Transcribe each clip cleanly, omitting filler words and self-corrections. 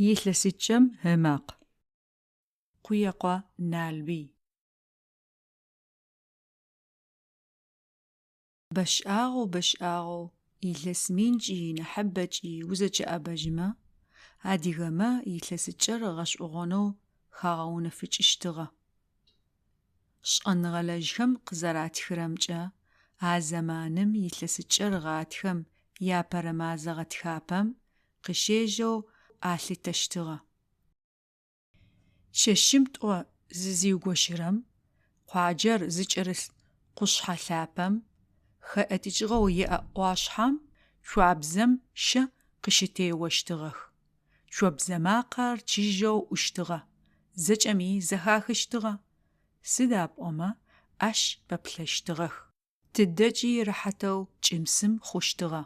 Илъэсыкӏэм ымакъ. Къуекъо Налбый. Бэшӏагъэу, бэшӏагъэу, илъэс минкӏи нахьыбэкӏи узэкӏэӏэбэжьымэ, адыгэмэ илъэсыкӏэр гъэшӏэгъонэу хагъэунэфыкӏыщтыгъэ. Шӏэныгъэлэжьхэм къызэратхырэмкӏэ, а зэманым илъэсыкӏэр гъатхэм иапэрэ мазэ гъэтхапэм къыщежьэу алъытэщтыгъэ. Чэщым тӏо зызиугощырэм, къуаджэр зыкӏэрылъ къушъхьэ лъапэм хэӏэтыкӏыгъэу иӏэ ӏуашъхьэм цуабзэм щэ къыщытеощтыгъэх. Цобзэ макъэр чыжьэу ӏущтыгъэ, зэкӏэми зэхахыщтыгъэ, сыда пӏомэ ащ пэплъэщтыгъэх. Тыдэкӏи рэхьатэу кӏым-сым хъущтыгъэ.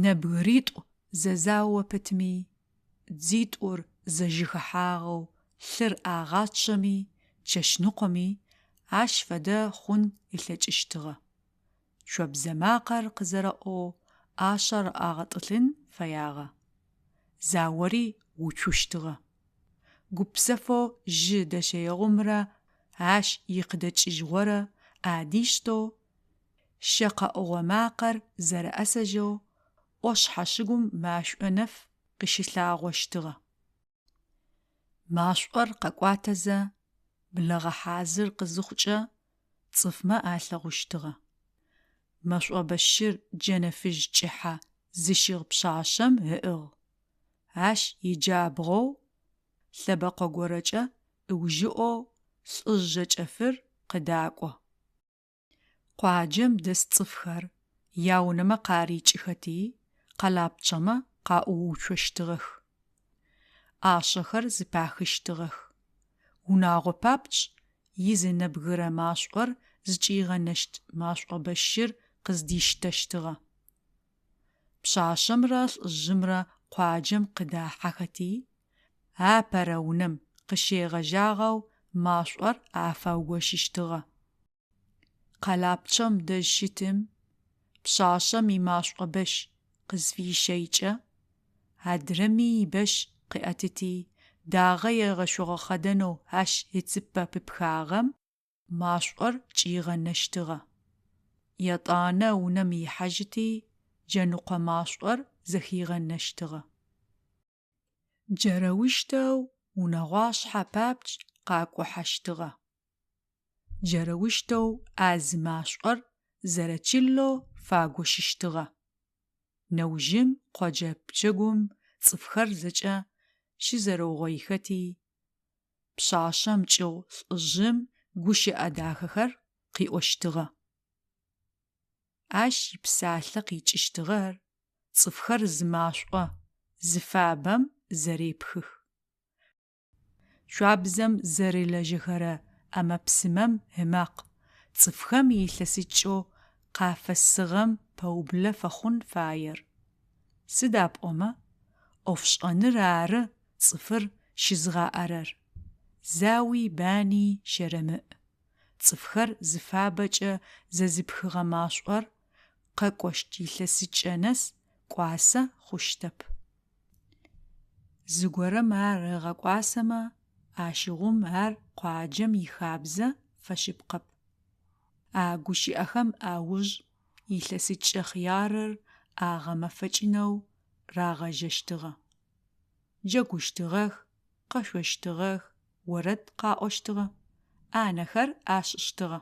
Нэбгыритӏу зэзао пэтми, дзитӏур зэжэхэхьагъэу лъыр агъачъэми, чэщныкъоми ащ фэдэ хъун ылъэкӏыщтыгъэ. Цобзэ макъэр къызэрэӏоу ӏашэр агъэтӏылъын фэягъэ. Заори уцущтыгъэ. Гупсэфэу жьы дэщэегъумрэ ащ икъыдэкӏыжьыгъорэ адиштэу Щэ къэӏогъо макъэр зэрэӏэсэжьэу ӏошъхьэ шыгум машӏо нэф къыщылъагъощтыгъэ. Машӏор къэкӏуатэзэ, блэгъэ хьазыр къызыхъукӏэ цӏыфмэ алъэгъущтыгъэ. Мэшӏо бэщыр джэнэ фыжь кӏыхьэ зыщыгъ пшъашъэм ыӏыгъ. Ащ иджабгъоу лъэбэкъо горэкӏэ ыужыӏоу лӏыжъ жэкӏэфыр къыдакӏо. Къуаджэм дэс цӏыфхэр яунэмэ къарикӏыхэти, къэлапчъэмэ къаӏууцощтыгъэх. ӏашэхэр зыпахыщтыгъэх. Унагъо папчъ изы нэбгырэ машӏор зыкӏигъэнэщт машӏобэщыр къыздиштэщтыгъэ. Пшъашъэмрэ лӏыжъымрэ къуаджэм къыдахьэхэти, апэрэ унэм къыщегъэжьагъэу машӏор афаугощыщтыгъэ. Къэлапчъэм дэжь щытым пшъашъэм имашӏо бэщ къызфищэйкӏэ, адрэми ибэщ къыӏэтыти, дагъэ егъэшъогъэ хъэдэнэу ащ ыцыпэ пыпхагъэм машӏор кӏигъэнэщтыгъэ. Етӏанэ унэм ихьажьыти, джэныкъо машӏор зэхигъэнэщтыгъэ. Джарэущтэу унэгъуашъхьэ папчъ къакӏухьэщтыгъэ. Джарэущтэу а зы машӏор зэрэчылэу фагощыщтыгъэ. Нэужым къоджэ пчэгум цӏыфхэр зэкӏэ щызэрэугъоихэти, пшъашъэм кӏыгъу лӏыжъым гущыӏэ дахэхэр къыӏощтыгъэ. Ащ ипсалъэ къикӏыщтыгъэр цӏыфхэр зы машӏо, зы фабэм зэрепхых. Цуабзэм зэрылэжьэхэрэ ӏэмэ-псымэм ымакъ цӏыфхэм илъэсыкӏэу къафэсыгъэм пэублэ фэхъун фаер. Сыда пӏомэ, ӏофшӏэныр ары цӏыфыр щызыгъаӏэрэр. Зауи бани щэрэмыӏ. Цӏыфхэр зы фабэкӏэ зэзыпхыгъэ машӏор къэкӏощт илъэсыкӏэ нэс кӏуасэ хъущтэп. Зыгорэм ар ыгъэкӏуасэмэ, ащыгъум ар къуаджэм ихабзэ фэшъыпкъэп. А гущыӏэхэм ауж илъэсыкӏэ хъярыр агъэмэфэкӏынэу рагъэжьэщтыгъэ. Джэгущтыгъэх, къэшъощтыгъэх, орэд къаӏощтыгъэ, ӏанэхэр ашӏыщтыгъэ.